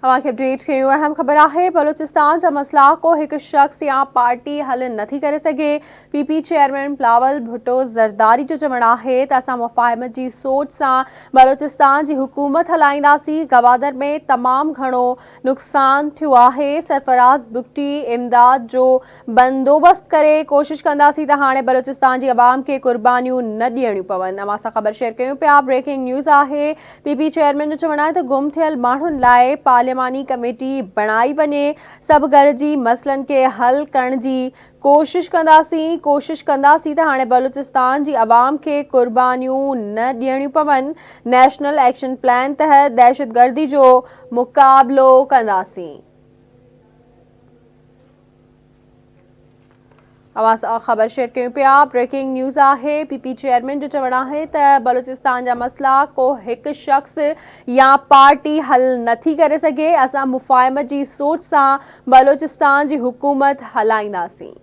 اوهان کي اپڊيٽ ڪيون اهم خبر آهي بلوچستان جا مسئلا ڪو هڪ شخص يا پارٽي حل نٿي ڪري سگهي P P chairman Bilawal Bhutto Zardari جو چوڻ آهي ته اسان مفاهمت جي سوچ سان بلوچستان جي حڪومت هلائينداسين گوادر ۾ تمام گهڻو نقصان ٿيو آهي سرفراز بگٽي امداد جو بندوبست ڪري ڪوشش ڪنداسين ته هاڻي بلوچستان جي عوام کي قربانيون نه ڏيڻيون پون اوهان سان خبر شيئر ڪيون پيا بريڪنگ نيوز آهي پي پي چيئرمين جو چوڻ آهي ته گم ٿيل ماڻهن لاء پارلياماني ڪميٽي بڻائي وڃي سڀ گڏجي مسئلن کي حل ڪرڻ جي ڪوشش ڪنداسين ڪوشش ڪنداسين ته هاڻي بلوچستان جي عوام کي قربانيون نه ڏيڻيون پون نيشنل ايڪشن پلان تحت دهشتگردي جو مقابلو ڪنداسين. اوهان سان خبر شيئر ڪيون پيا بريڪنگ نيوز آهي پي پي چيئرمين جو چوڻ آهي ته بلوچستان جا مسئلا ڪو هڪ شخص يا پارٽي حل نٿي ڪري سگهي اسان مفاهمت جي سوچ سان بلوچستان جي حڪومت هلائينداسين.